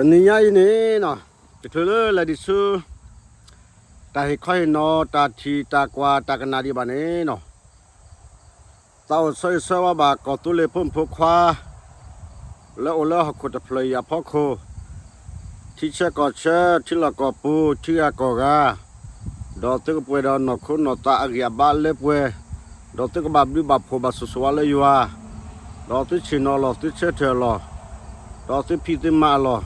တနံၤညါအံၤန့ၣ် တချုးလၢလဲၤဒံးဆူ တၢ်ဟ့ၣ်ခီဟ့ၣ်နီၤ တၢ်ထံၣ်တၢ်ကွၢ်တၢ်ကနၣ်ဒံးဘၣ်န့ၣ် သးအိၣ်ဆၢဂ့ၤဆၢဝါဘၣ် ကီၢ်သူလ့ၤဖိမုၣ်ဖိခွါ လၢအိၣ်လၢဟီၣ်ခိၣ်တဖျၢၣ်အံၤအဖီခိၣ်, ထံဆၢကီၢ်ဆၢ ထံလီၢ်ကီၢ်ပူၤ ထံဂၤကီၢ်ဂၤ, ဒီးသုကပှဲၤဒီးနီၢ်ခိနီၢ်သးအဂံၢ်အဘါလၢပှဲၤ, ဒီးသုကဘၣ်ဘျုးဘၣ်ဖှိၣ်ဘၣ်ဆိၣ်ဂ့ၤဆိၣ်ဝါလၢယွၤ, ဒီးသုဆ့ၣ်နီၤအလီၢ် သုဆၢထၢၣ်အလီၢ်, ဒီးသုဖံးသုမၤအလီၢ်,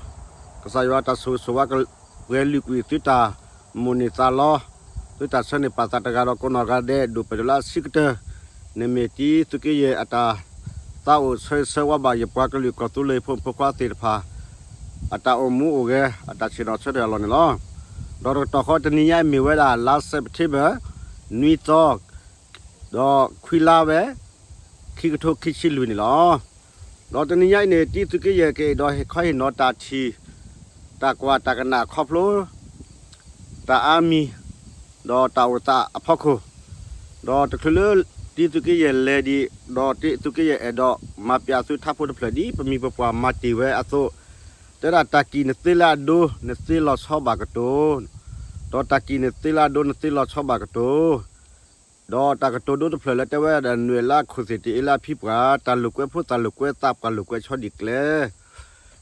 ကစၢ်ယွၤတၢ်ဆိၣ်ဂ့ၤဆိၣ်ဝါ ပှဲၤလုာ်ကွံာ်သုတၢ်မိၣ်န့ၢ်သးလီ, သုတၢ်ဆၢန့ၢ်ပာ်သးတဂၤဒီးကိးနီၢ်ဂၤဒဲး ဒိၣ်ပှဲၤဒိၣ်လၢအဆံးကတၢၢ်, န့ၣ်မ့ၢ်တံၤသုးက့ယဲၢ်အတၢ်သးအိၣ်ဆၢဂ့ၤဆၢဝါဘၣ် ယပှၤကလုာ်ကီၢ်သူလ့ၤဖိမုၣ်ဖိခွါသ့ၣ်တဖၣ် အတၢ်အိၣ်မူအိၣ်ဂဲၤ အတၢ်ဆ့ၣ်နီၤဆၢထၢၣ်အလီၢ်န့ၣ်လီၤ. ဒီးတကတီၢ်ဃီတနံၤညါအံၤမ့ၢ်ဝဲဒၣ် လါစဲးပထ့ဘၢၣ် နွံသီ ဒီးခွံလါဝဲ ခံကထိခံဆံလွံၢ်န့ၣ်လီၤ. ဒီးတနံၤညါအံၤန့ၣ် တံၤသုးက့ယဲၢ်ကအဲၣ်ဒိးဟ့ၣ်ခီဟ့ၣ်နီၤတၢ်ထံၣ် တၢ်ကွၢ်တၢ်ကနၣ်ခီဖျိ တၢ်အါမံၤ ဒီးတၢ်အိၣ်သးအဖီခိၣ်, ဒီးတချုးလၢ တံၤသုးက့ယဲၢ်လဲၤဒံး ဒီးတံၤသုးက့ယဲၢ်အဲၣ်ဒိးမၤပျးသုထါဖိတဖျၢၣ်ဒ်ပမိၢ်ပပၢ်မၤတ့ၢ်ဝဲအသိး, တဲဒၣ်တၢ်ကံၣ်နသ့လၢအဒိ နသ့လီၤဆီဘၣ်ကတိၤ, ဒီးတၢ်ကံၣ်နသ့လၢအဒိ နသ့လီၤဆီဘၣ်ကတိၤ ဒီးတၢ်ကတိၤဒိတဖျၢၣ်လၢတဲဝဲဒၣ် နွဲၣ်လၢခိၣ်သ့ၣ်တအ့လၢအဖံပှၢ်, တၢ်လိာ်ကွဲဖိသၣ်လိာ်ကွဲသးပှၢ်လိာ်ကွဲဆီဒံးကျဲ.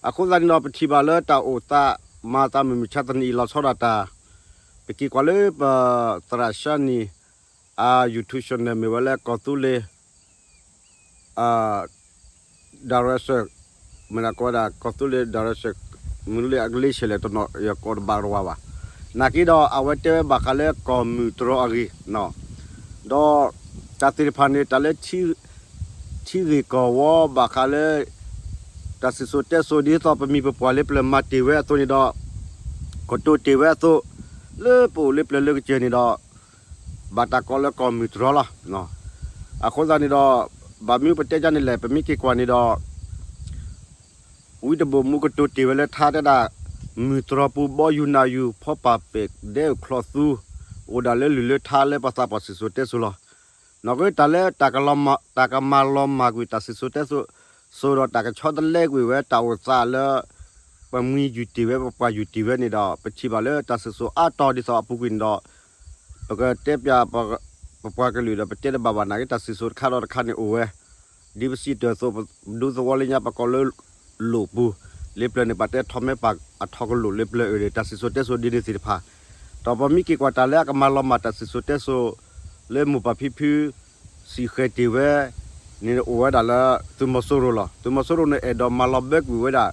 အဃိသတးန့ၣ်ဒီး ပထံၣ်ဘၣ်လၢတၢ်အိၣ်သးမၤသးမုၢ်မုၢ်ဆါတနံၤအံၤလီၤဆီဒၣ်တၢ်, ပက့ၤကွၢ်လၢပသရၣ်ၡါနံၤ အ YouTube channel မ့ၢ်ဝဲလၢကီၢ်သူလ့ၤ director မ့ၢ်ဒၣ်ကိးဝဲဒၣ် ကီၢ်သူလ့ၤ director မနုၤလၢအကလ့ဆဲးလဲၣ်တနီၤ ယကိးတဘၣ်တဝါဘၣ်. နာ်က့ဒီး အဝဲတဲဝဲဘၣ်ဃးလၢကီၢ်မုၢ်တြီအဂ့ၢ်, ဒီးတၢ်သ့ၣ်တဖၣ်န့ၣ် တၢ်လၢ ထံဂ့ၢ်ကီၢ်ဝီဘၣ်ဃးလၢ တၢ်စံၣ်စိၤတဲစိၤဒ်သိးပမိၢ်ပပၢ်လၢပျၢၤမၤတ့ၢ်ဝဲအသိးန့ၣ်ဒီး ကတိၤတ့ၢ်ဝဲအသိး လၢပအိၣ်လၢပျၢၤလၢကစၢၢ်န့ၣ်ဒီး ဘၣ်တၢ်ကိးလၢကီၢ်မုၢ်တြီလီၤ. အဃိသတးန့ၣ်ဒီး ဘၣ်မနုၤပတဲဒ်န့ၣ်လဲၣ် ပမ့ၢ်က့ၤကွၢ်န့ၣ်ဒီး ဝံတဘိၣ်မူကတိၤတ့ၢ်ဝဲလၢထါတဲဒၣ် မုၢ်တြီပူၤဘီယူၤနၢ်ယူၤ ဖီပာ်ပဲာ်ဒဲအိၣ်ချီသူ အိၣ်ဒၣ်လၢလုၢ်လၢထါလၢပသးပှၢ်စံၣ်စိၤတဲစိၤလီၤ. နီၢ်က့တၢ်လၢ တၢ်ကမၤလီၤမၢ်ကွံာ်တၢ်စံၣ်စိၤတဲစိၤ စိၤဒီးတၢ်ကဆီတလဲကွံာ်ဝဲတၢ်အိၣ်သးလၢ ပမှံယူၤတ့ၢ်ဝဲ ပပှၢ်ယူၤတ့ၢ်ဝဲန့ၣ်ဒီး ပထံၣ်ဘၣ်လၢတၢ်စံၣ်စိၤအါတီၤဒ်သိးအပူၤကွံာ်န့ၣ်ဒီး ပကတဲပျး ပပှၤကလုာ်ဒီး ပတဲတဘၣ်ဘၣ်နာ်က့ တၢ်စံၣ်စိၤတခါဒီးတခါန့ၣ်အိၣ်ဝဲ ဒ်ပစံးတၢ်အသိး ပဒူသဝီလၢညါ ပကိးလၢ လိာ်ပူၤ လၢပျၢၤန့ၣ် ပှၤတဲထီၣ်မဲပၢ်အထီၣ်ကလိာ်လၢပျၢၤအၢၣ်န့ၣ် တၢ်စံၣ်စိၤတဲစိၤဒ်န့ၣ်သ့ၣ်တဖၣ်, ဒီးပမ့ၢ်က့ၤကွၢ်တၢ်လၢအကမၤလီၤမၢ်တၢ်စံၣ်စိၤတဲစိၤ လၢမိၢ်ပၢ်ဖံဖု စံၣ်ဃဲၤတ့ၢ်ဝဲန့ၣ် အိၣ်ဝဲဒၣ်လၢ သုးမီၤစိရိၤလီၤ. သုးမီၤစိရိၤန့ၣ် အဲၣ်ဒိးမၤလီၤဘၢကွံာ်ဝဲဒၣ်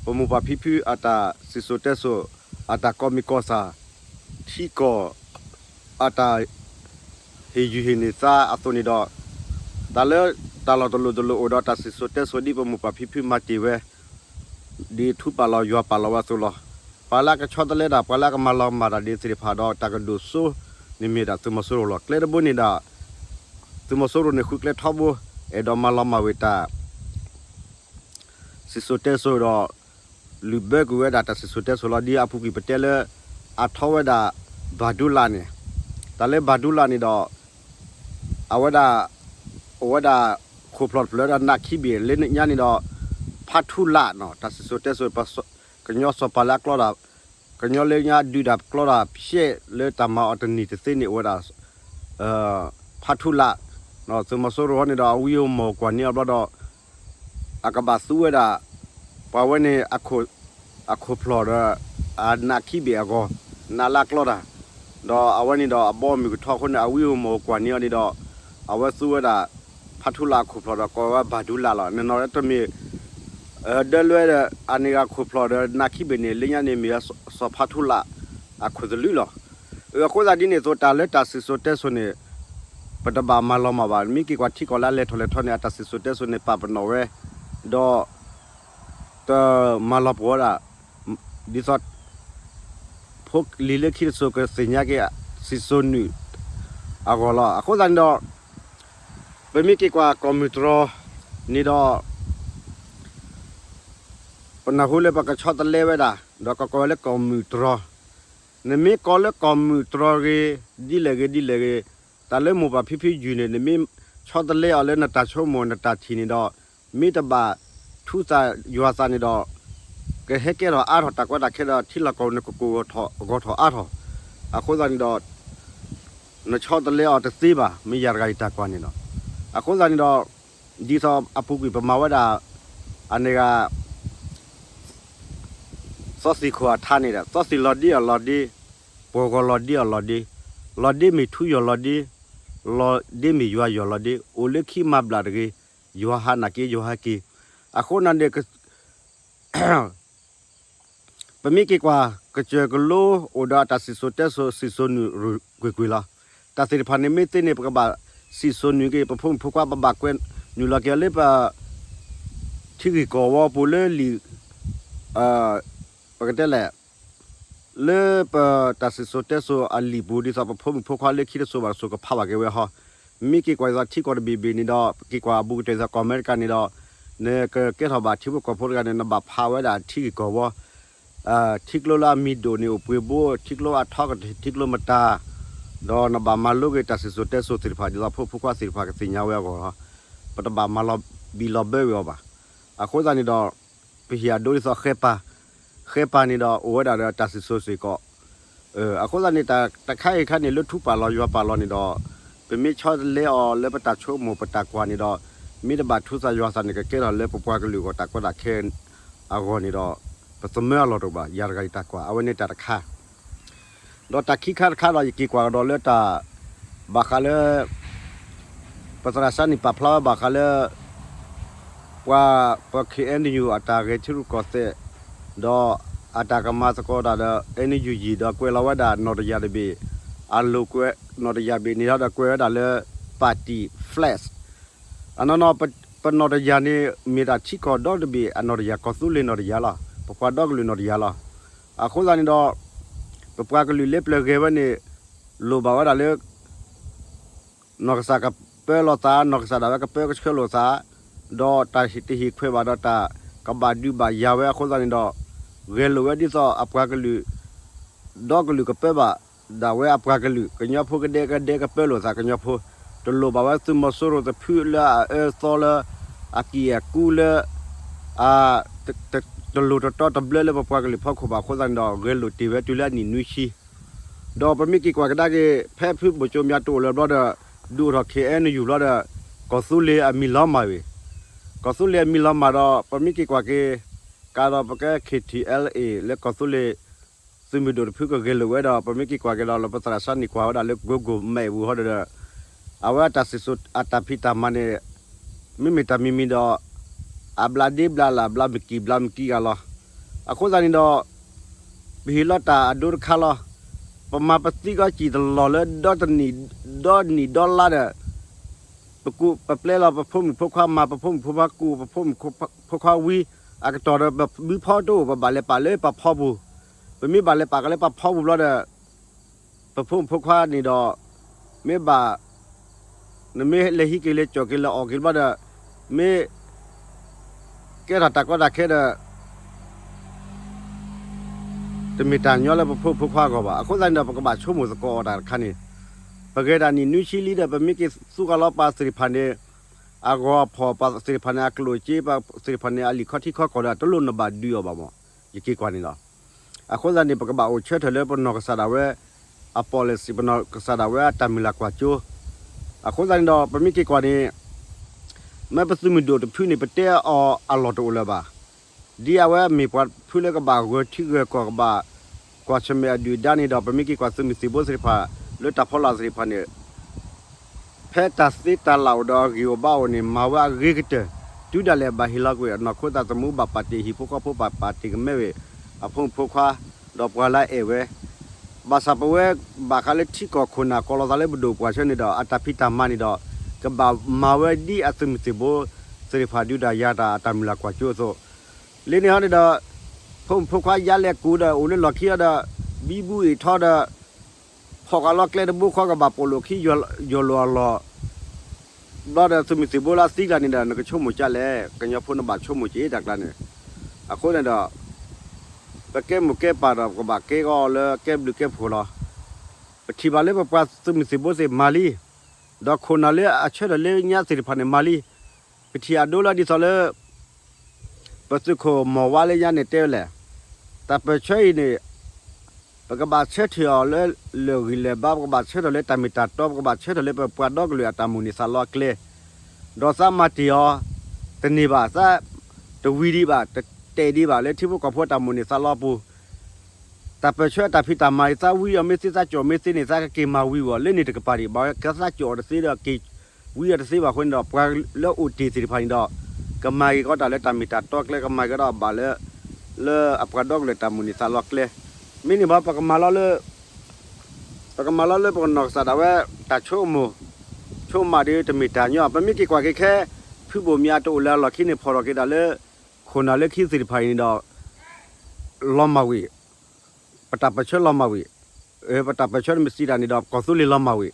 ပမိၢ်ပၢ်ဖံဖုအတၢ်စံၣ်စိၤတဲစိၤ အတၢ်ကိးမံၤကိးသၣ် ထံကီၢ် အတၢ် ဟ့ၣ်ယုၢ်ဟ့ၣ်န့ၢ်သးအသိးန့ၣ်ဒီး တၢ်လၢတၢ်လီၢ်တလိၣ်တလိၣ်အိၣ်ဒီးတၢ်စံၣ်စိၤတဲစိၤဒ်ပမိၢ်ပၢ်ဖံဖုမၤတ့ၢ်ဝဲ ဒ်ထူပာ်လီၤယွၤပာ်လီၤဝဲအသိးလီၤ. ပှၤလၢအကဆီတလဲတၢ် ပှၤလၢအကမၤလီၤမၢ်တၢ်ဒ်သ့ၣ်တဖၣ်ဒီး တၢ်ကဒိၣ်စိန့ၣ်မ့ၢ်ဒၣ်သုးမီၤစိရိၤလီၤ. ကျဲတဘိန့ၣ်ဒၣ် သုးမီၤစိရိၤန့ၣ် ဃုကျဲထီဘိ အဲၣ်ဒိးမၤလီၤမၢ်ဝဲတၢ် စံၣ်စိၤတဲစိၤဒီး လုၢ်ဘၢကွံာ်ဝဲဒၣ်တၢ်စံၣ်စိၤတဲစိၤလီၤ. ဒ်အပူၤကွံာ်ပတဲလၢ အထီဝဲဒၣ် ဘၣ်ဒူလၣ်န့ၣ်, တၢ်လၢဘၣ်ဒူလၣ်န့ၣ်ဒီး အဝဲဒၣ် အိၣ်ဝဲဒၣ် ခိၣ်ဖျီၣ်တဖျၢၣ်ဒီးနးခံဘ့ၣ်လၢညါန့ၣ်ဒီး ဖးထူလၣ်နီၤ တၢ်စံၣ်စိၤတဲစိၤ ကညီစီၤပၤလၢအကျီတၢ် ကညီလၢညါဒုးတၢ်ကျီတၢ်ဖျဲးလၢတၢ်မၤအီၤတနံၤတသ့န့ၣ် အိၣ်ဝဲဒၣ် ဖးထူလၣ်, သုးမီၤစိရိၤန့ၣ်ဒီး အဝံအမီၢ်ကွၢ်န့ၢ်အီၤဘျီဒီး အကဘၣ်သူဝဲဒၣ် ပှၤဝဲန့ၣ် အခိၣ်ဖျီၣ်ဒီး အနးခံဘ့ၣ်အဂီၢ် နးလၢအကျီတၢ်, ဒီးအဝဲန့ၣ်ဒီး အဘီအမုၢ်ကထီအဃိန့ၣ် အဝံအမီၢ်ကွၢ်န့ၢ်အီၤန့ၣ်ဒီး အဝဲသူဝဲဒၣ် ဖးထူလၣ်အခိၣ်ဖျီၣ်ဒီး ကိးဝဲဘၣ်ဒူလၣ်လီၤ. နနီၤတမ့ၢ် ဒၢလွဲဒီး အန့ၣ်ဂ့ၤခိၣ်ဖျီၣ်ဒီး နးခံဘ့ၣ်န့ၣ် လၢညါန့ၣ်မ့ၢ်စီၤဖးထူလၣ်အခိၣ်သလုးလီၤ. အဃိသတးဒ်န့ၣ်အသိး တၢ်လၢတၢ်စံၣ်စိၤတဲစိၤန့ၣ် ပတဘၣ်မၤလီၤမၢ်ဘၣ်. မ့ၢ်က့ၤကွၢ်ထံကီၢ်လၢအလဲၤထီၣ်လဲၤထီန့ၣ် အတၢ်စံၣ်စိၤတဲစိၤန့ၣ် ပာ်ပနီၣ်ဝဲ ဒီး တမၤလီၤပှီၢ်ဝဲဒၣ် ဒ်သိး ဖိလံၤလၢခံတစိၤကသ့ၣ်ညါက့ၤ စံၣ်စိၤနုာ်အဂီၢ်လီၤ. အဃိသတးန့ၣ်ဒီး ပမ့ၢ်က့ၤကွၢ်ကီၢ်မုၢ်တြီၤန့ၣ်ဒီး ပနၢ်ဟူလၢပကဆီတလဲဝဲဒၣ် ဒီးကကိးဝဲလၢကီၢ်မုၢ်တြီၤ, နမ့ၢ်ကိးလၢကီၢ်မုၢ်တြီၤဂ့ၤ ဒ်လဲၣ်ဂ့ၤဒ်လဲၣ်ဂ့ၤ, တၢ်လၢမိၢ်ပၢ်ဖံဖုယုၢ်န့ၣ် နမ့ၢ်ဆီတလဲအီၤလၢနတၢ်ဆိကမိၣ်နတၢ်ထံၣ်န့ၣ်ဒီး မ့ၢ်တဘၣ်ထူသးယွၤသးန့ၣ်ဒီး က ကဟဲကဲထီၣ်အါထီၣ်တၢ်ကီတၢ်ခဲဒီး ထံလီၢ်ကီၢ်ပူၤန့ၣ် ကကိၢ်ဂီၤထီၣ်အါထီၣ်. အဃိသတးန့ၣ်ဒီး နဆီတလဲအီၤတသ့ဘၣ်, မ့ၢ်ယၤတဂၤအံၤတၢ်ကွၢ်န့ၣ်လီၤ. အဃိသတးန့ၣ်ဒီး ဒ်သိးအပူၤကွံာ်ပမၤဝဲဒၣ် အန့ၣ်ဂ့ၤ သီသံၣ်ခိၣ်အထါန့ၣ်ဒီး သီသံၣ်လီၤဒ့အီၤလီၤဒ့, ပှီၢ်ဂီၤလီၤဒ့အီၤလီၤဒ့, လီၤဒ့မ့ၢ်ထူယီၢ်လီၤဒ့, လီၤဒ့မ့ၢ်ယွၤယီၢ်လီၤဒ့, အိၣ်လၢခံမၤဘျးတဂ့ၤ, ယွၤဟးနာ်က့ ယွၤဟဲက့ၤ. အဃိန့ၣ်ဒီး ပမ့ၢ်က့ၤကွၢ် ကစၢၢ်ကလိအိၣ်ဒီးအတၢ်စံၣ်စိၤတဲစိၤ စံၣ်စိၤနုာ်ကွ့ၢ်ကွ့ၢ်လီၤ. တၢ်သ့ၣ်တဖၣ်န့ၣ်မ့ၢ်သ့န့ၣ် ပကဘၣ်စံၣ်စိၤနုာ်က့ၤ ပဖိမုၣ်ဖိခွါ ပဘၣ်ကွဲးနုာ်လီၤက့ၤအီၤလၢပ ထံဂ့ၢ်ကီၢ်ဝီပူၤလၢလံာ် ပကတဲလဲၣ် လၢပတၢ်စံၣ်စိၤတဲစိၤအလံာ်ပူၤ ဒ်သိးပဖိမုၣ်ဖိခွါလၢခံတစိၤဘၣ်တစိၤကဖးဘၣ်က့ၤဝဲဟီ. မ့ၢ်က့ၤကွၢ်ဒ်သိးထံကီၢ်တဘ့ၣ်ဘ့ၣ်န့ၣ်ဒီး ပက့ၤကွၢ်အဘူးကတၢၢ်ဒ်သိးကီၢ်အမဲရကၤန့ၣ်ဒီး နကကဲထီၣ်ဘၣ်ထံဖိကီၢ်ဖိတဂၤန့ၣ် နဘၣ်ဖးဝဲဒၣ်ထံဂ့ၢ်ကီၢ်ဝီ ထံကျိလၢအမံၤဒိၣ်န့ၣ်အိၣ်ပှဲၤဘိ, ထံကျိအထီကတၢၢ် ထံကျိမတၤ, ဒီးနဘၣ်မၤလိက့ၤတၢ်စံၣ်စိၤတဲစိၤသ့ၣ်တဖၣ် ဒ်သိးဖိမုၣ်ဖိခွါသ့ၣ်တဖၣ်ကသ့ၣ်ညါဝဲအဂီၢ်လီၤ. ပတဘၣ်မၤလီၤဘံၣ်လီၤဘၢဝဲအီၤဘၣ်. အဃိသတးန့ၣ်ဒီး ပဟ့ၣ်အဒိဒ်သိးဃဲပၤ, ဃဲပၤန့ၣ်ဒီးအိၣ်ဝဲဒၣ်ဒီးတၢ်စံၣ်စိၤစ့ၢ်ကီး. အဃိသတးန့ၣ် တၢ်တခါအံၤခါန့ၣ် လၢထူပာ်လီၤယွၤပာ်လီၤန့ၣ်ဒီး ပမ့ၢ်ဆီတလဲအီၤလၢပတၢ်ဆိကမိၣ်ပတၢ်ကွၢ်န့ၣ်ဒီး မ့ၢ်တဘၣ်ထူသးယွၤသးန့ၣ် ကကဲထီၣ်လၢပပှၤကလုာ်အဂီၢ်တၢ်ကီတၢ်ခဲအဂီၢ်န့ၣ်ဒီး ပသမၢအလီၢ်တအိၣ်ဘၣ်. ယၤတဂၤအံၤတၢ်ကွၢ် အဝဲန့ၣ်တၢ်တခါ ဒီးတၢ်ခံခါတခါဒီး ယက့ၤကွၢ်ကဒီးလၢတၢ် ဘၣ်ဃးလၢ ပသရၣ်စၢ်န့ၣ်ပာ်ဖျါဝဲဘၣ်ဃးလၢ ပှၤ ပ ခ့ၣ်အဲၣ်ယူၣ် အတၢ်ဂဲၤထံရူၢ်ကီၢ်သဲး ဒီးအတၢ်ကမၤသကိးတၢ်ဒီး အဲၣ်ယူၣ်ယံၣ် ဒီးကွဲးလီၤဝဲဒၣ်နီၣ်တယၢ်တဘ့ၣ် အလိာ်ကွဲးနီၣ်တယၢ်ဘ့ၣ်န့ၣ်ဒီး ကွဲးဝဲဒၣ်လၢ party flag အနီၢ်နီၢ် ပနီၣ်တယၢ်န့ၣ် မ့ၢ်ဒၣ်ထံကီၢ်ဒီတဘ့ၣ်အနီၣ်တယၢ် ကီၢ်သူလ့ၤနီၣ်တယၢ်လီၤ. ပပှၤဒီကလုာ်နီၣ်တယၢ်လီၤ. အဃိသတးန့ၣ်ဒီး ပပှၤကလုာ်လၢပျၢၤဂဲၤဝဲန့ၣ် လိၣ်ဘၣ်ဝဲဒၣ်လၢ နီၢ်ကစၢ်ကပၢလီၤသး, နီၢ်ကစၢ်ဒၣ်ဝဲကပၢကဆှၢလိာ်သး, ဒီးတၢ်တဟ့ၣ်ခွဲးဘၣ်ဒီးတၢ်ကဘၣ်ဒုးဘၣ်ယၤဝဲအဃိသတးန့ၣ်ဒီး ဂဲၤလိာ်ဝဲဒ်သိးအပှၤကလုာ် ဒီကလုာ်ကပၢဘၣ်ဒၣ်ဝဲအပှၤကလုာ်, ကညီဖိကဒဲကဒဲကပၢလိာ်သးကညီဖိ, တလိၣ်ဘၣ်ဝဲသုးမီၤစိရိၤတဖုလၢအအၢသီလၢ အကံၢ်အကူလၢ အ တလိၣ်တတီတဘျၢလၢပပှၤကလုာ်ဖီခိၣ်ဘၣ်အဃိသတးန့ၣ်ဒီး ဂဲၤလိာ်တ့ၢ်ဝဲတုၤလၢအနံၣ်နွံဆံ ဒီးပမ့ၢ်က့ၤကွၢ်ကဒါက့ၤ ဖဲဖုဘိၣ်ကၠိမၠးတအိၣ်လၢၤဘျီဒီး ဒုးအိၣ်ထီၣ် ခ့ၣ်အဲၣ်ယူၣ် ဘျီဒီး ကီၢ်သူလ့ၤအမံၤလီၤမၢ်ဝံၤ, ကီၢ်သူလ့ၤအမံၤလီၤမၢ်ဒီး ပမ့ၢ်က့ၤကွၢ်က့ၤ ကဒီးပကဲ ခ့ၣ်ထံၣ်အဲလ်အ့ၣ် လၢကီၢ်သူလ့ၤ သုးမုၢ်ဒိၣ်တဖုကဂဲၤလိာ်ဝဲဒီး ပမ့ၢ်က့ၤကွၢ်က့ၤဒီးလၢပသရၣ်စၢ်န့ၣ်ကွၢ်ဝဲဒၣ်လၢ Google Map ပူၤဟီဒီး အဝဲအတၢ်စံၣ်စိၤအတၢ်ဖံးတၢ်မၤန့ၣ် မ့မ့ၢ်တၢ်မံၤမံၤဒီး အဘျးဒ့ဘျးလၢ် ဘျးမုၢ်ကံၢ်ဘျးမုၢ်ကံၢ်ဂၤလီၤ. အဃိသတးန့ၣ်ဒီး ပဟ့ၣ်လီၤတၢ်အဒိတခါလီၤ. ပမၤပသံကီးစံၣ်တလီၢ်လၢ ဒီတနံၣ် ဒီနံၣ်ဒီလါဒီး ပကူးပပျဲလီၤပဖိမုၣ်ဖိခွါမၤ ပဖိမုၣ်ဖိခွါကူး ပဖိမုၣ်ဖိခွါဝံ အကတီၢ်ဒီး ပဘုဖီတအိၣ် ပဘၣ်လဲၤပာ်လၢပှၤဖီပူၤ, ပမ့ၢ်ဘၣ်လဲၤပာ်ကလၢပှၤဖီပူၤဘျီဒီး ပဖိမုၣ်ဖိခွါန့ၣ်ဒီး မ့ၢ်ဘၣ် နမ့ၢ်လဲၤဟံးက့ၤလဲၤကၠီၣ်က့ၤလဲၤအီၣ်က့ၤဘျီဒီး မ့ၢ် ကဲထီၣ်တၢ်ကီတၢ်ခဲဒီး တမ့ၢ်တၢ်ညီလၢပဖိမုၣ်ဖိခွါအဂီၢ်ဘၣ်. အဃိသတးန့ၣ်ဒီး ပကဘၣ်ဆိကမိၣ်သကိးအီၤတၢ်တခါန့ၣ် ပဂဲၤဒၣ်နံၣ်နွံဆံလံဒီး ပမ့ၢ်က့ၤသူကလီၤပှၤသ့ၣ်တဖၣ်န့ၣ် အဂီၤအဖီၣ်ပှၤသ့ၣ်တဖၣ်န့ၣ် အကျိၣ်အစ့ပှၤသ့ၣ်တဖၣ်န့ၣ် အလံာ်ခီထံခီကီၢ်ဒီး တလိၣ်နဘၣ်ဒုးအီၤဘၣ်မး ယက့ၤကွၢ်န့ၣ်လီၤ. အဃိသတးန့ၣ် ပကဘၣ်အိၣ်ဆၢထၢၣ်လၢပနီၢ်ကစၢ်ဒၣ်ဝဲ အ policy ပနီၢ်ကစၢ်ဒၣ်ဝဲအတၢ်မုၢ်လၢ်ကွၢ်စိ အဃိသတးန့ၣ်ဒီး ပမ့ၢ်က့ၤကွၢ်န့ၣ် မ့ၢ်ပသုးမုၢ်ဒိၣ်တဖုန့ၣ် ပတဲအီၤအလီၢ်တအိၣ်လၢၤဘၣ်. ဒ်အဝဲမ့ၢ်ပှၤတဖုလၢကဘၣ်ဂၢၢ်ထံဂၢၢ်ကီၢ် ကဘၣ်ကွၢ်ဆၢၣ်မဲာ်အဒုၣ်အဒါန့ၣ်ဒီး ပမ့ၢ်က့ၤကွၢ်သုးမုၢ်သံၣ်ဘိသ့ၣ်တဖၣ် လၢတၢ်ဖီလာ်သ့ၣ်တဖၣ်န့ၣ် ဖဲတၢ်သ့တၢ်လၢ်အိၣ်ဒီးအဂ့ၢ်အိၣ်ဘၣ်အိၣ်န့ၣ် မၤဝဲအဂ့ၤကတၢၢ်, တုၤဒၣ်လဲာ်ဘၣ်ဟ့ၣ်လီၤကွံာ်အနီၢ်ခိသးသမူ ဘၣ်ပာ်တ့ၢ်ဟံၣ်ဖိဃီဖိ ဘၣ်ပာ်တ့ၢ်ကမဲဝဲ အဖိမုၣ်ဖိခွါ ဒီးပှၤလၢအအဲၣ်ဝဲ, ဘၣ်ဆၣ်ပဝဲ ဘၣ်ဃးလၢထံကီၢ်ခိၣ်နၢ် ကိးလီၤသးလၢပဒိၣ်ပှၢ်ဆၢန့ၣ်ဒီး အတၢ်ဖံးတၢ်မၤန့ၣ်ဒီး ကဘၣ်မၤဝဲဒ်အသုးမုၢ်သံၣ်ဘိသ့ၣ်တဖၣ် ဒုးတၢ်ယၤတၢ်အတၢ်မုၢ်လၢ်ကွၢ်စိအသိး လၢန့ၣ်ဟီန့ၣ်ဒီး ဖိမုၣ်ဖိခွါယါလဲၤကူးဒီး အိၣ်လၢလီၢ်ခံအီၤဒီး ဘံဘူအ့ၣ်ထီဒီး ဖီၣ်ဃာ်လီၤကျဲတဘိဃီ ကဘၣ်ပိာ်လိာ်ခံ ယီၢ်လိာ်အလီၢ် ဘျီဒီး သုးမုၢ်သံၣ်ဘိလၢအသံကျါန့ၣ်ဒီး နကဆိကမိၣ်ကလဲၣ်, ကညီဖိနဘၣ်ဆိကမိၣ်က့ၤတၢ်ကျါန့ၣ်, အဃိန့ၣ်ဒီး ပကဲမိၢ်ကဲပၢ်ဒီး ပကဘၣ်ကဲကီးလၢကဲဘျုးကဲဖှိၣ်လီၤ. ပထံၣ်ဘၣ်လၢပပှၤသုးမုၢ်သံၣ်ဘိသ့ၣ်မၤလံ, ဒီးခိၣ်နၢ်လၢအဆၢထၢၣ်လၢညါသ့ၣ်တဖၣ်န့ၣ်မၤလံ. ပထံၣ်အဒိလၢဒ်သိးလၢ ပသုးခိၣ်မီၢ်ဝါလၢညါန့ၣ်တဲဝဲလဲၣ် တၢ်ပၢၢ်ဆၢအံၤန့ၣ် ပကဘၣ်ဆၢထၢၣ်အီၤလၢလၢၢ်ဂံၢ်လၢၢ်ဘါ, ပကဘၣ်ဆၢထၢၣ်လၢတၢ်မ့ၢ်တၢ်တီ, ပကဘၣ်ဆၢထၢၣ်လၢပပှၤဒီကလုာ်အတၢ်မိၣ်န့ၢ်သးလီအကျဲ, ဒီးသးမၤတ့ၢ်အီၤတန့ၢ်ဘၣ်, သးတဝံၤဒံးဘၣ်, တတဲာ်ဒံးဘၣ် လၢထံဖိကီၢ်ဖိအတၢ်မိၣ်န့ၢ်သးလီအပူၤ တၢ်ပၢၢ်ဆၢအတၢ်ဖံးတၢ်မၤအံၤ သးဝံအီၤမ့ၢ်သ့, သးကၠီၣ်မ့ၢ်သ့န့ၣ် သးကက့ၤမၤဝံၤအီၤလၢန့ၣ်တကပၤဒံး. ဘၣ်ဝဲကသးကၠီၣ်အီၤတသ့ဒီး က့ၤဝံအီၤတသ့ဘၣ်အဃိန့ၣ်ဒီး ပှၤလၢအိၣ်တ့ၢ်သ့ၣ်တဖၣ်န့ၣ်ဒီး ကမၤက့ၤကီးတၢ်လၢတၢ်မ့ၢ်တၢ်တီကျဲ, ကမၤက့ၤဒီးဘၣ်လၢ လၢအပှၤဒီကလုာ်တၢ်မိၣ်န့ၢ်သးလီကျဲ. မ့ၢ်န့ၣ်ဘၣ် ပကမၤလီၤလၢ ပကမၤလီၤလၢပကနီၢ်ကစၢ်ဒၣ်ဝဲ တၢ်ဆိကမိၣ်, ဆိကမးဒီးတမ့ၢ်တၢ်ညီ, ပမ့ၢ်က့ၤကွၢ်က့ၤခဲ ဖုဘိၣ်မၠးတအိၣ်လၢအလီၢ်ခံန့ၣ် ဖီၣ်ထီၣ်က့ၤတၢ်လၢ ခိၣ်နၢ်လၢခံသ့ၣ်တဖၣ်အံၤန့ၣ်ဒီး လီၤမၢ်ဝံၤ, ပတၢ်ပၢၢ်ဆၢလီၤမၢ်ဝံၤ, ပတၢ်ပၢၢ်ဆၢမ့ၢ်စံးတၢ်န့ၣ်ဒီး ကီၢ်သူလ့ၤလီၤမၢ်ဝံၤ,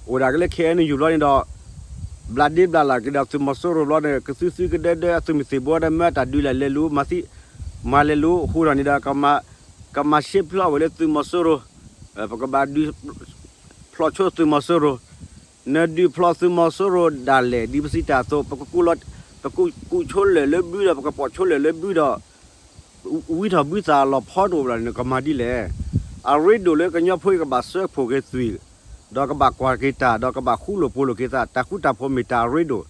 အိၣ်ဒၣ်က့ၤလၢ ခ့ၣ်အဲၣ်ယူၣ် ဘျီန့ၣ်ဒီး ဘျးဒ့ဘျးလၢ်က့ၤဒီးသုးမီၤစိရိၤဘျီန့ၣ် ကသုသုကဒဲဒဲအသုးမုၢ်သံၣ်ဘိဒီး မ့ၢ်တၢ်ဒုးလဲၤလဲၤလူၤ မၤသံ မၤလဲၤလူၤဃိဒီးန့ၣ်ဒီး ကမၤရှဲဖျိဝဲလၢသုးမီၤစိရိၤ, ပကဘၣ်ဒုးဖျိးဆိသုးမီၤစိရိၤ, နဒုးဖျိးသုးမီၤစိရိၤဒၣ်လဲာ် ဒ်ပစံးတၢ်အသိး ပကကူးလီၤ, ပကကူးဆိလၢၢ်လၢဘုဒီး ပကပိာ်ဆိလၢၢ်လၢဘုဒီး ဝံထီၣ်ဘုသးလီၤဖီတအိၣ်ဘၣ်ဒီးန့ၣ် ကမၤဒ်လဲၣ်. အရ့ဒိၣ်လၢကညီဖိအံၤကဘၣ်စၢဖှိၣ်က့ၤသွံၣ်, ဒီးကဘၣ်ကွၢ်က့ၤတၢ်, ဒီးကဘၣ်ဃူလိာ်ဖိးလိာ်က့ၤသး, တၢ်ဃူတၢ်ဖိးမ့ၢ်တၢ်အရ့ဒိၣ်,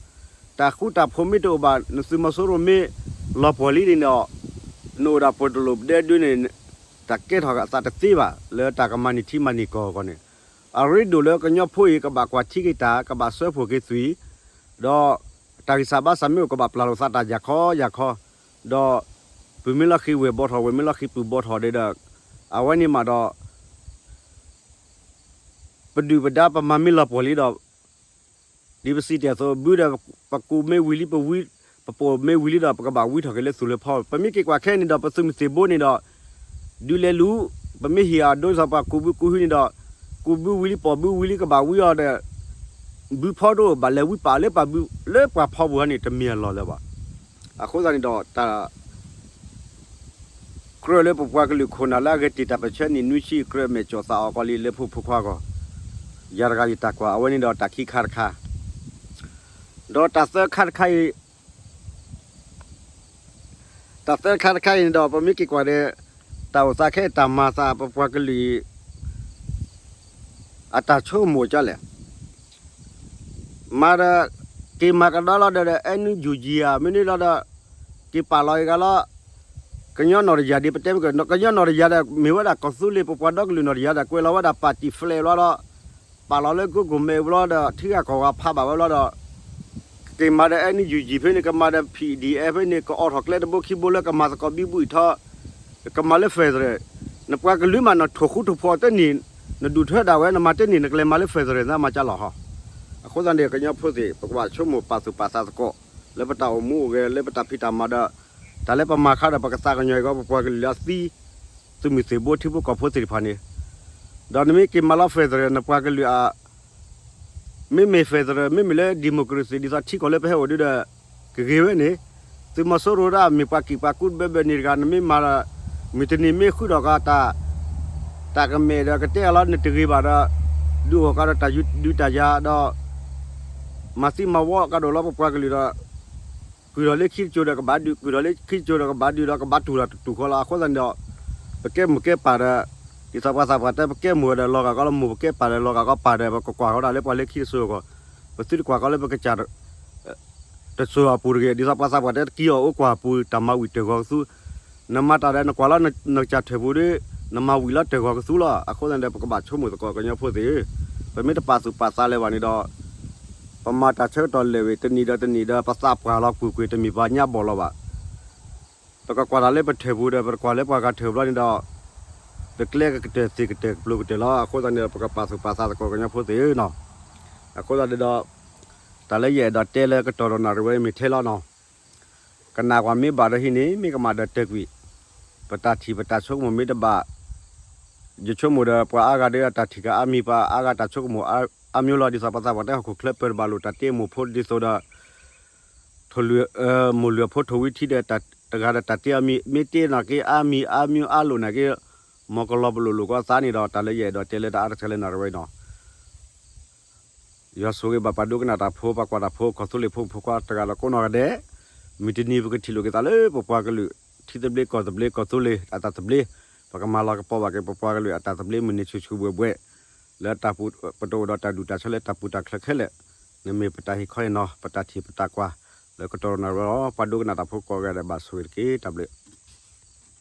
တၢ်ဃူတၢ်ဖိးမ့ၢ်တအိၣ်ဘၣ် နသုးမီၤစိရိၤမ့ၢ်လီၤပှီၢ်လံန့ၣ်ဒီး နအိၣ်ဒၣ်ပှဲၤတလိာ်ပဒဲဒုန့ၣ် တၢ်ကဲထီၣ်အသးတသ့ဘၣ် လၢတၢ်ကမၤန့ၢ်ထံမၤန့ၢ်ကီၢ်အဂီၢ်န့ၣ်, အရ့ဒိၣ်လၢကညီဖိအံၤကဘၣ်ကွၢ်ထံက့ၤတၢ်, ကဘၣ်စၢဖှိၣ်က့ၤသွံၣ်, ဒီးတၢ်ဂံၢ်စၢ်ဘါစၢ်မ့ၢ်အိၣ်ကဘၣ်ပျၢ်လိာ်သးတၢ်ယၤခီယၤခီ, ဒီးပုၢ်မ့ၢ်လီၤဃံၤဝဲၢ်ဘီထီၣ်, ဝဲၢ်မ့ၢ်လီၤဃံၤပုၢ်ဘီထီၣ်ဒီး, အဝဲန့ၣ်မးဒီး ပဒုၣ်ပဒါပမၤမ့ၢ်လီၤပှီၢ်လံဒီး ဒ်ပစံးတၢ်အသိး ဘုဒီးပကူးမ့ၢ်ဝံၤလံ ပဝံ, ပပိာ်မ့ၢ်ဝံၤလံဒီး ပကဘၣ်ဝံထီၣ်က့ၤလၢသူၣ်လၢဖီ. ပမ့ၢ်က့ၤကွၢ်ခဲအံၤန့ၣ်ဒီး ပသုးမုၢ်သံၣ်ဘိန့ၣ်ဒီး ဒုးလဲၤလူၤ, ပမ့ၢ်ဟ့ၣ်အီၤဒိသးပှၤကူးဘုကူးဟုန့ၣ်ဒီး ကူးဘုဝံၤလံ ပိာ်ဘုဝံၤလံ ကဘၣ်ဝံအီၤဒီး ဘုဖီတအိၣ် ဘၣ်လဲၤဝံပာ်လၢပှၤဘု လၢပှၤဖီပူၤဟီန့ၣ် တမ့ၢ်အလီၢ်လၢၤဘၣ်. အဃိသတးန့ၣ်ဒီး တၢ် ကြၢးလၢပပှၤကလုာ်ခိၣ်နၢ်လၢအဂဲၤတ့ၢ်တၢ်ပၢၢ်ဆၢနံၣ်နွံဆံ ကြၢးမဲာ်ကၠီၣ်သးအီၤကီးလံ လၢဖိဖိခွါဂီၢ်, ယၤတဂၤယတၢ်ကွၢ် အဝဲန့ၣ်ဒီးတၢ်ခံခါတခါ, ဒီးတၢ်သၢခါတခါအံၤ, တၢ်သၢခါတခါအံၤန့ၣ်ဒီး ပမ့ၢ်က့ၤကွၢ်ဒီး တၢ်အိၣ်သးခဲအံၤ တၢ်မၤသး ပပှၤကလုာ် အတၢ်ဆိကမိၣ်ကလဲၣ် မၤဒီး က့ၤမၤကဒီးလီၤဒီး အဲၣ်နုၣ်ယူၣ်ယံၤဧါ မ့ၢ်န့ၣ်လီၤဒီး က့ၤပာ်လီၤက့ၤဂၤလီၤ. ကညီနီၢ်တယၢ်ဒ်ပတဲမ့ၢ်က့ၤ ကညီနီၢ်တယၢ်ဒီး မ့ၢ်ဝဲဒၣ်ကီၢ်သူလ့ၤ ပပှၤဒီကလုာ်နီၢ်တယၢ်ဒီး ကွဲးလီၤဝဲဒၣ် party flag ဘျီဒီး ပာ်လီၤလၢကိးကိးမဲာ်ဘျီဒီး ထံဂၤကီၢ်ဂၤဖးဘၣ်ဝဲဘျီဒီး က့ၤမၤဒီး အဲၣ်နုၣ်ယူၣ်ယံၤဖဲန့ၣ် ကမၤဒီး ပီၣ်အ့ၣ်ပီၣ်အ့ၣ်ဖဲန့ၣ် ကအိးထီၣ်ကျဲတဘိခံဘိလၢကမၤသကိးဘံဘူအံၤထီၣ် ကမၤလၢ federal နပှၤကလုာ်မး နထိၣ်ဃူထိၣ်ဖိးတန့ၢ် နဒူၣ်ထၢဒၣ်ဝဲ နမၤတန့ၢ် နကလဲၤမၤလၢ federal နမၤကလီၤဟီ. အဃိသတးန့ၣ် ကညီဖိသ့ၣ် ပကဘၣ်ဆိကမိၣ်ပာ်သူၣ်ပာ်သးသကိး လၢပတၢ်အိၣ်မူအိၣ်ဂဲၤ လၢပတၢ်ဖံးတၢ်မၤဒီး တၢ်လၢပမၤခါဒီး ပကသးကညီၤက့ၤပပှၤကလုာ်လၢအသံ သုးမုၢ်သံၣ်ဘိထံဖိကီၢ်ဖိသ့ၣ်တဖၣ်န့ၣ် ဒီးနမ့ၢ်က့ၤမၤလီၤ federal နပှၤကလုာ်အ မ့မ့ၢ် federal မ့မ့ၢ်လၢ democracy ဒ်သိးထံကီၢ်လၢပဟဲအိၣ်ဒုဒီး ကဂ့ၤဝဲန့ၣ် သုးမီၤစိရိၤဒၣ်မ့ၢ်ပှၤကံၢ်ပှၤကူတဘဲဘဲန့ၣ်တဂၤ နမ့ၢ်မၤဒီး မုၢ်တနံၤမ့ၢ်ဃုထီၣ်ကဒီး တၢ်ကမဲာ်ဒီးကတဲအလီၤ နတဂ့ၤဘၣ်ဒီး ဒုးအိၣ်ကဒီးတၢ်ဒုးတၢ်ယၤဒီး မၤသံမၤဝီကဒီးလီၤပပှၤကလုာ်ဒီး ကုၢ်ထီၣ်လၢခံတစိၤဒီးကဘၣ်ဒုး ကုၢ်ထီၣ်လၢခံတစိၤဒီးကဘၣ်ဒုးဒီးကဘၣ်တူၢ်ထီၣ်တတူၢ်ဃီလီၤ. အဃိသတးန့ၣ်ဒီး ပကဲမိၢ်ကဲပၢ်ဒီး ဒ်သိးပှၤသးပှၢ်တဲ ပကဲမိၢ်ဒီးလီၤဂာ်ကီးလီၤ မိၢ်ပကဲပၢ်ဒီးလီၤဂာ်ကီး ပၢ်ဒီး ပကကွၢ်ဃီဒၣ်လၢပှၤလၢခံတစိၤအဂီၢ် ပသုတကွၢ်ကီးလၢပကစၢ် တစိၤအပူၤတဂ့ၤ ဒ်သိးပှၤသးပှၢ်တဲ တကံအီၤအိၣ်ကွၢ်အပူၤ တၢ်မၤဝံၤတၢၢ်ဂီၤကသူ နမၤတၢ်ဒီးနကွၢ်လီၤနကစၢ်ထၢၣ်ပူၤဒီး နမၤဝံၤလီၤတၢၢ်ဂီၤကသူလီၤ. အဃိသတးန့ၣ်ဒီး ပကဘၣ်ဆိကမိၣ်သကိးကညီဖိသ့ၣ်ဧၢ, ပမ့ၢ်တပာ်သူၣ်ပာ်သးလၢၤဘၣ်န့ၣ်ဒီး ပမၤတၢ်ဆၢကတီၢ်လဲၤဝဲ တနံၤဒီးတနံၤဒီး ပသးပှၢ်လီၤကွ့ၢ်ကွ့ၢ် တမ့ၢ်ပှၤညါဘီၣ်လီၤဘၣ်. ပကကွၢ်တၢ်လၢပထၢၣ်ပူၤဒီး ပတကွၢ်လၢပှၤဂၤထၢၣ်ဘျီန့ၣ်ဒီး ပကျဲကကတၢၢ်သ့ၣ်ကတၢၢ်ကပျိကတၢၢ်လီၤ. အဃိသတးန့ၣ်ဒီး ပကပာ်သူၣ်ပာ်သးသကိးကညီဖိသ့ၣ်ဧၢနီၤ. အဃိသတးန့ၣ်ဒီး တၢ်လၢယအဲၣ်ဒိးတဲလၢကတီၢ်ဒီးနၣ်ရံၣ်ဝဲမ့ၢ်ထဲလီၤနီၤ ကနၣ်ကွၢ်မ့ၢ်ဘၣ်ဒီးဟံးန့ၢ် မ့ၢ်ကမၣ်ဒီးတၢၢ်ကွံာ်, ပတၢ်ထံၣ်ပတၢ်ဆိကမိၣ်မ့ၢ်တဘၣ်, ယဆိကမိၣ်ဒီးပှၤအါဂၤဒီးတၢ်ထံၣ်ကအါမံၤ ပှၤအါဂၤတၢ်ဆိကမိၣ်အါမံၤလီၤ. ဒ်သိးပှၤသးပှၢ်တဲဟီၣ်ခိၣ်ချၢပၢၤတဘၣ်လိာ် တၢ်တ့အမိၢ်ဖိဒ်သိးဒီး ထိၣ်လွံၢ်, မိၢ်လွံၢ်အဖိထိၣ်ဝံထံဒီး တဂၤဒီးတၢ်တ့အါမံၤ မ့ၢ်တ့နာ်က့အါမံၤအါမံၤအါလိာ်နာ်က့ မ်ကလီၤပလိာ်လိာ်ကီးသးန့ၣ်ဒီး တၢ်လၢယအဲၣ်ဒိးတဲလၢတၢ်အါတဆၢလၢနၣ်ရံၣ်ဝဲနီၤ ယွၤဆိၣ်ဂ့ၤဘၣ်ပှၤဒိကနၣ်တၢ်ဖိ ပှၤကွၢ်တၢ်ဖိ ကီၢ်သူလ့ၤဖိမုၣ်ဖိခွါတဂၤဒီးကိးနီၢ်ဂၤဒဲး, မုၢ်တနံၤပကထံၣ်လိာ်က့ၤသးလၢပပှၤကလုာ် ထံသဘျ့ကီၢ်သဘျ့ကီၢ်သူလ့ၤအတၢ်သဘျ့, ပကမၤလၤကပီၤဘၣ်က့ၤပပှၤကလုာ်အတၢ်သဘျ့မုၢ်နံၤဆူၣ်ဆူၣ်ဘှဲၣ်ဘှဲၣ်, လၢတၢ်ပူၤ ပတအိၣ်ဒီးတၢ်ဒူၣ်တၢ်ဆၢလၢတၢ်ပူၤတၢ်ချၢခဲလၢာ်, နမ့ၢ်ပတၢ်ဟ့ၣ်ခီဟ့ၣ်နီၤ ပတၢ်ထံၣ်ပတၢ်ကွၢ် လၢကတီၢ်နၢ်ဝဲလီၤ. ပှၤဒိကနၣ်တၢ်ဖိကိးဂၤဒဲးဘၣ်ဆိၣ်ဂ့ၤတက့ၢ်. တၢ်ဘျုး